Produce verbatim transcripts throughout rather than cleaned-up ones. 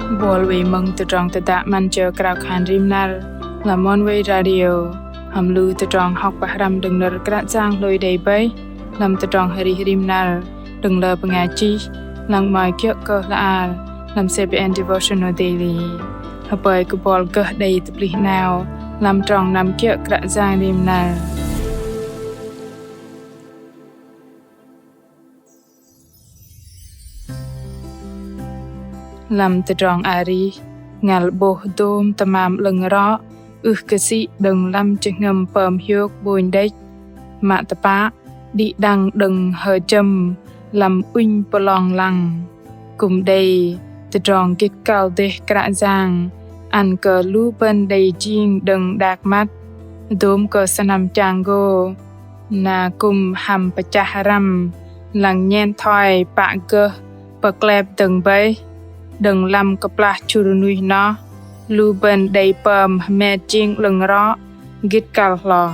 Bol wei mơ̆ng tơdrong tơdă 'Măn jơ krao khan rim năr lăm Oneway Radio, hăm lu tơdrong hŏk pơhrăm đơ̆ng nơ̆r Kră Yang hlôi đei bơih lăm tơdrong arih rim năr đơ̆ng lơ bơngai chih, lăng 'mơ̆i kiơ̆ kơ hla bơar lăm C B N Devotional Daily. Hơpơi kơ bol gơh đei tơplih 'nao lăm trong năm kiơ̆ Kră Yang rim năr. Lăm tơdrong arih, ngăl 'bôh dôm tơmam 'lơ̆ng rŏ ưh kơ sĭ đơ̆ng lăm jơhngơ̆m pơm hiôk 'bônh đĕch, mă tơpă đĭ đăng đơ̆ng hơjơ̆m lăm ŭnh pơlong lăng. Kư̆m đei tơdrong gĭt kăl dêh Kră Yang ăn kơ lu bơ̆n đei jing đơ̆ng đak măt, dôm kơ sơnăm chang gô, na kư̆m hăm pơchah răm lăng nhen thoi pă gơh pơklep dơ̆ng bơih. Đơ̆ng lăm kơplah chŭr nuih noh, lu bơ̆n đei pơm hơmet jing 'lơ̆ng rŏ gĭt kăl hloh.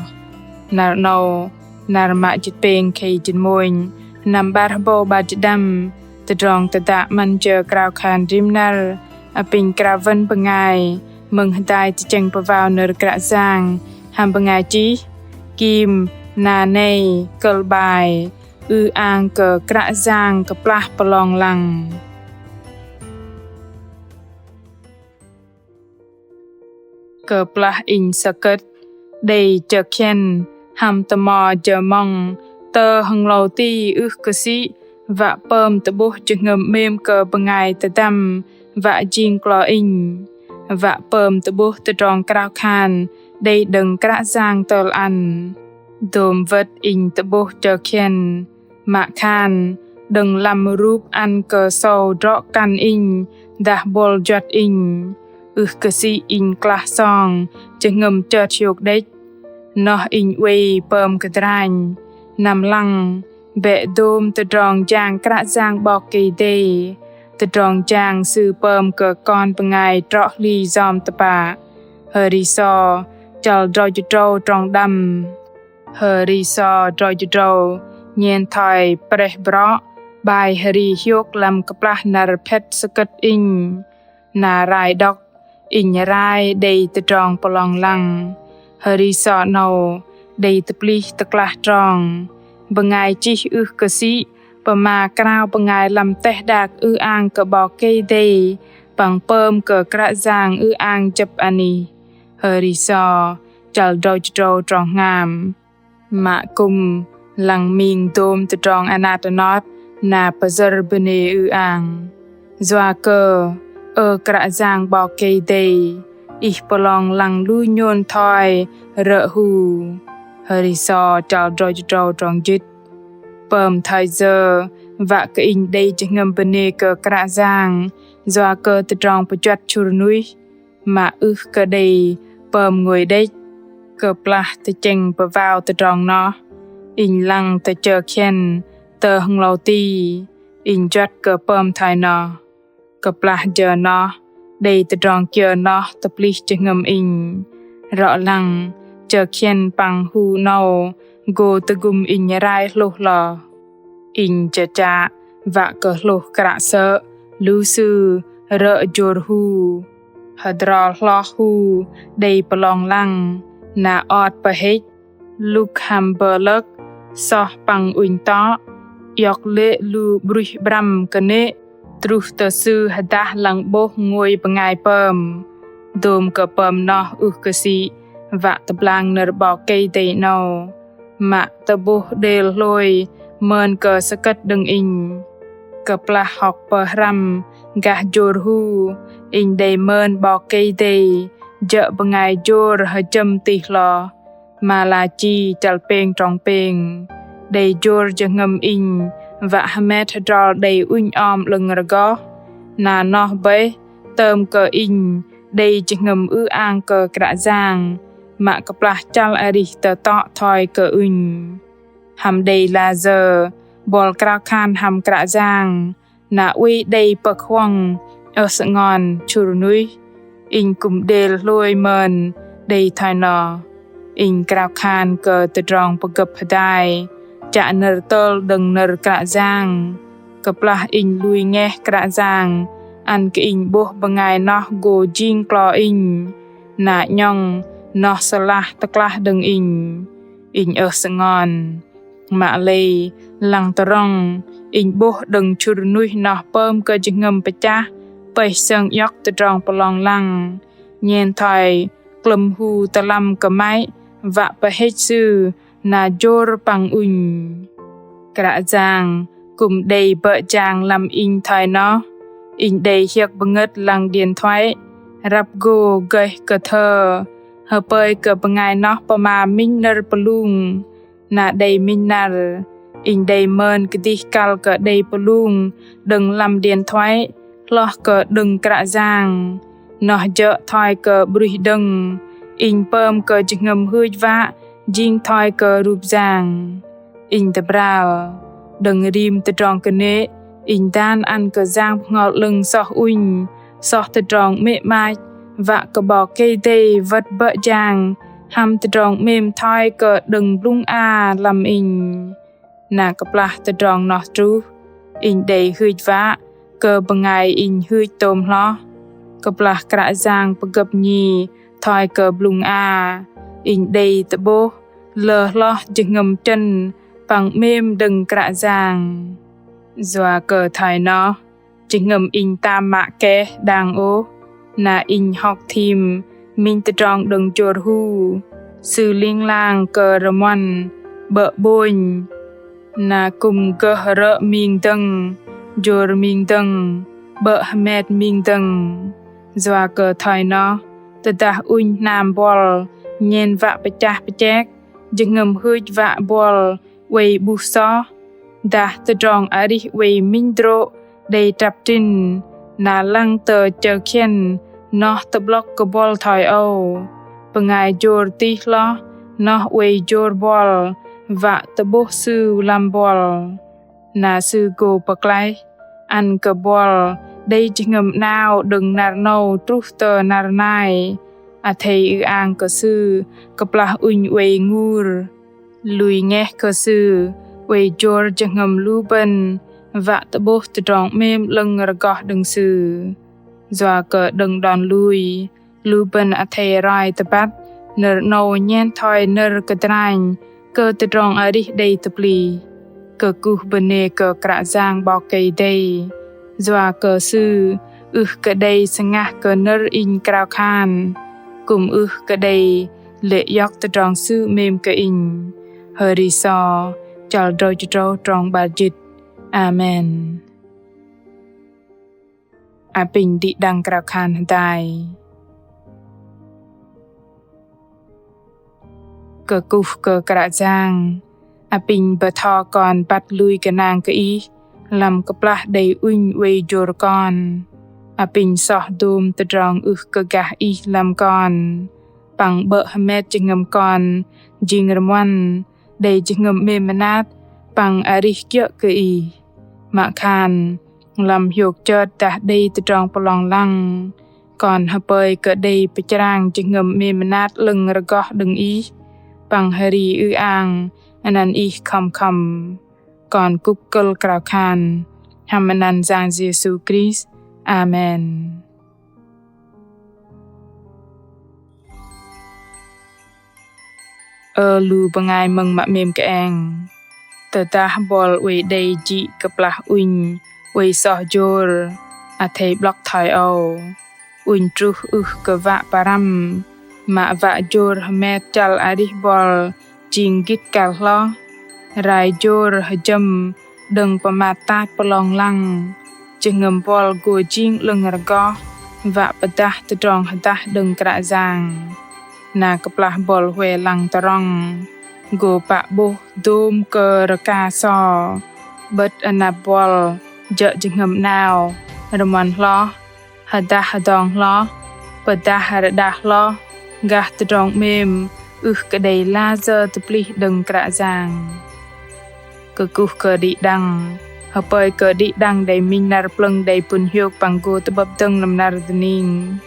Năr 'nâu, năr mă jĭt pêng khei jĭt mônh, năm 'bar hơbâu 'bar jĭt pơđăm, tơdrong tơdă 'Măn jơ krao khan rim năr apinh krao wăn bơngai mơ̆ng hơdai tơchĕng pơwao nơ̆r Kră Yang hăm bơngai chih Kim Na Nei, kơ̆l 'bai Ư-ang kơ Kră Yang kơplah pơlong lăng. Kơplah inh sơkơ̆t, đei jơkhen hăm tơmo jơmŏng tơ hơnglâu ti ưh kơ sĭ wă pơm tơ'bôh jơhngơ̆m 'mêm kơ bơngai tơdăm wă jing klo inh, wă pơm tơ'bôh tơdrong krao khan đei đơ̆ng Kră Yang tơl ăn. Dôm wơ̆t inh tơ'bôh jơkhen, mă khan đơ̆ng lăm rup ăn kơ sâu drŏ kăn inh dah bôl juăt inh, ưh kơ sĭ inh klah song jơhngơ̆m chơt hiôk đĕch. Noh inh oei pơm kơdranh, năm lăng bĕ dôm tơdrong jang Kră Yang 'Bok Kei-Dei, tơdrong jang Sư pơm kơ kon bơngai trŏ hli yom tơpă. Hơri So, chăl drâu jĭt drâu trong pơđăm. Hơri So drâu jĭt drâu nhen thoi preh brŏ 'bai hơri hiôk lăm kơplah năr phet sơkơ̆t inh. Na rai đŏk, inh rai đei tơdrong pơlong lăng. Hơri So 'nâu đei tơplih tơklah trong. Bơngai chih ưh kơ sĭ pơma krao bơngai lăm teh đak ư-ang kơ 'Bok Kei-Dei păng pơm kơ Kră Yang ư-ang jơ̆p anih. Hơri So chăl drâu jĭt drâu trong hngam. Mă kư̆m lăng ming dôm tơdrong anat anot na pơyơ̆r bơnê ư-ang. Yua kơ, ơ Kră Yang 'Bok Kei-Dei, Ih pơlong lăng lu nhôn thoi rơ̆ hu. Hơri So chăl drâu jĭt drâu trong jĭt. Pơm thoi yơ wă kơ inh đei jơhngơ̆m bơnê kơ Kră Yang yua kơ tơdrong pơjuăt chŭr nuih, mă ưh kơ đei pơm ngôi đĕch. Kơplah tơchĕng pơwao tơdrong noh, inh lăng tơ jơkhen tơ hơnglâu ti, inh juăt kơ pơm thoi noh. Kơplah jơ noh, đei tơdrong kiơ noh tơplih jơhngơ̆m inh. Rŏ lăng, jơkhen păng hu 'nâu gô tơgŭm inh rai hlôh hloh. Inh chơchă wă kơ hlôh kră sơ̆, lu sư rơ̆ jôr hu. Hơdrol hloh hu đei pơlong lăng, na ot pơhĕch, lŭk hăm bơlơ̆k, soh păng ŭnh tŏ, iŏk lê̆ lu 'bruih 'brăm kơnê̆ truh tơ sư hơdah lăng 'bôh ngôi bơngai pơm. Dôm kơ pơm noh ưh kơ sĭ wă tơblang nơ̆r 'Bok Kei-Dei 'nâu, mă tơ'bôh đêl hlôi mơn kơ sơkơ̆t đơ̆ng inh. Kơplah hŏk pơhrăm gah jôr hu, inh đei mơn 'Bok Kei-Dei jơ̆ bơngai jôr hơjơ̆m tih hloh. Malachi chăl pêng trong pêng. Đei jôr jơhngơ̆m inh wă hơmet hơdrol đei ŭnh om 'lơ̆ng rơgoh. Na noh bơih tơm kơ inh đei jơhngơ̆m ư-ang kơ Kră Yang, mă kơplah chăl arih tơtŏ thoi kơ ŭnh. Hăm đei layơ bol krao khan hăm Kră Yang, na oei đei pơ̆k huŏng ơh sơngon chŭr nuih. Inh kư̆m đêl hlôi mơn đei thoi noh. Inh krao khan kơ tơdrong pơgơ̆p hơdai chă nơ̆r tơl đơ̆ng nơ̆r Kră Yang. Kơplah inh lui ngeh Kră Yang ăn kơ inh 'bôh bơngai noh gô jing klo inh, na 'nhŏng noh sơlah tơklah đơ̆ng inh. Inh ơh sơngon. Mă lei, lăng tơdrong, inh 'bôh đơ̆ng chŭr nuih noh pơm kơ jơhngơ̆m pơchah pơih sơng iŏk tơdrong pơlong lăng, nhen thoi klơ̆m hu tơlăm kơmăy wă pơhĕch sư na jôr păng ŭnh. Kră Yang kư̆m đei bơ̆ jang lăm inh thoi noh. Inh đei hiơ̆k bơngơ̆t lăng điện thoại, răp gô gơih kơ thơ, hơpơi kơ bơngai noh pơma minh nơ̆r pơlung. Na đei minh năr, inh đei mơn kơdih kăl kơ đei pơlung đơ̆ng lăm điện thoại hloh kơ đơ̆ng Kră Yang. Noh jơ̆ thoi kơ 'bruih đơ̆ng, inh pơm kơ jơhngơ̆m hưch wă jing thoi kơ rup yang. Inh tơbral, đơ̆ng rim tơdrong kơnê̆, inh dan ăn kơ Yang Bơhngol 'Lơ̆ng soh ŭnh, soh tơdrong 'mê̆ 'mach, wă kơ 'Bok Kei-Dei wơ̆t bơ̆ jang hăm tơdrong 'mêm thoi kơ đơ̆ng blŭng a lăm inh. Na kơplah tơdrong noh truh, inh đei hưch wă kơ bơngai inh hưch tôm hloh. Kơplah Kră Yang pơgơ̆p nhi thoi kơ blŭng a, inh đei tơ'bôh lơ hloh jơhngơ̆m chơ̆n păng 'mêm đơ̆ng Kră Yang. Yua kơ thoi noh, jơhngơ̆m inh tam mă keh đang ôh, na inh hŏk thim minh tơdrong đơ̆ng jôr hu, sư ling lang kơ rơmuăn 'bơ̆ 'bônh, na kư̆m gơh rơ̆ ming dơ̆ng, jôr ming dơ̆ng, 'bơ̆ hơmet ming dơ̆ng. Yua kơ thoi noh, tơdah ŭnh hnam buăl nhen wă pơchah pơchek, jơhngơ̆m hưch wă buăl oei 'buh soh, dah tơdrong arih oei minh hơdrô̆ đei trăp trĭn, na lăng tơ chơ khiĕn noh tơ'blŏk kơ buăl thoi âu. Bơngai jôr tih hloh noh oei jôr buăl wă tơ'bôh sư lăm buăl. Na sư gô pơklaih ăn kơ buăl đei jơhngơ̆m 'nao đơ̆ng năr 'nâu truh tơ năr nai. Athei ư-ang kơ sư kơplah ŭnh oei ngur, lui ngeh kơ sư oei jôr jơhngơ̆m lu bơ̆n wă tơ'bôh tơdrong 'mêm 'lơ̆ng rơgoh đơ̆ng sư. Yua kơ đơ̆ng đon lui, lu bơ̆n athei roi tơbăt nơ̆r 'nâu nhen thoi nơ̆r kơdranh kơ tơdrong arih đei tơplih. Kơkuh bơnê kơ Kră Yang 'Bok Kei-Dei, yua kơ Sư ưh kơ đei sơngah kơ nơ̆r inh krao khan, kư̆m ưh kơ đei lê̆ iŏk tơdrong Sư 'mêm kơ inh. Hơri So, chăl drâu jĭt drâu trong 'bar jĭt. Amen. Apinh đĭ đăng krao khan hơdai. Kơkuh kơ Kră Yang, apinh bơtho kon băt lui gơnang kơ Ih lăm kơplah đei ŭnh oei jôr kon. Apinh soh dôm tơdrong ưh kơ gah Ih lăm kon, păng 'bơ̆ hơmet jơhngơ̆m kon jing rơmuăn, đei jơhngơ̆m 'mêm mơnat păng arih kiơ̆ kơ Ih. Mă khan lăm hiôk chơt dah đei tơdrong pơlong lăng, kon hơpơi kơ đei pơchrang jơhngơ̆m 'mêm mơnat 'lơ̆ng rơgoh đơ̆ng Ih, păng hơri ư-ang anăn Ih khŏm khŏm. Kon kŭk kơ̆l krao khan hăm anăn Yang Yêsu Krist. Amen. Ơ lu bơngai mơ̆ng mă 'mêm kơeng. Tơdah buăl oei đei jĭ kơplah ŭnh oei soh jôr, athei 'blŏk thoi âu. Ŭnh truh ưh kơ wă pơrăm, mă wă jôr hơmet chăl arih buăl jing gĭt kăl hloh. Rai jôr hơjăm đơ̆ng pơmat tat pơlong lăng, jơhngơ̆m buăl gô jing 'lơ̆ng rơgoh, wă pơdah tơdrong hơdah đơ̆ng Kră Yang. Na kơplah buăl hue lăng tơrŏng, gô pă 'bôh dôm kơ rơka so, 'bơ̆t anăp buăl jơ̆ jơhngơ̆m 'nao, rơmuăn hloh, hơdah hơdong hloh, pơdah rơđah hloh, gah tơdrong 'mêm ưh kơ đei layơ tơplih đơ̆ng Kră Yang. Kơkuh kơ đĭ đăng, hơpơi kơ đĭ đăng đei minh năr plơ̆ng đei pŭn hiôk păng gô tơ'bơ̆p dơ̆ng lăm năr dơning.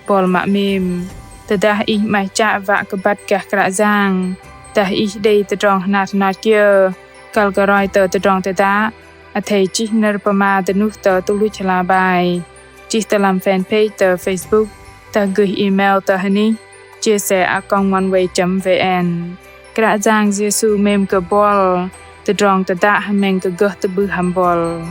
Buăl mă 'mêm, tơdah ih 'maih chă wă kơ băt gah Kră Yang, dah ih đei tơdrong hơnat hơnot kiơ, kăl kơ roi tơ tơdrong tơdă, athei chih nơ̆r pơma dơnuh tơ tơluch hla bai chih tơ lăm fanpage tơ Facebook, dah gửi email tơ hơnih chia sẻ a còng oneway chấm vn. Kră Yang Yêsu 'mêm kơ buăl, tơdrong tơdă hơmĕng kơ gơh tơ'bưh hăm buăl.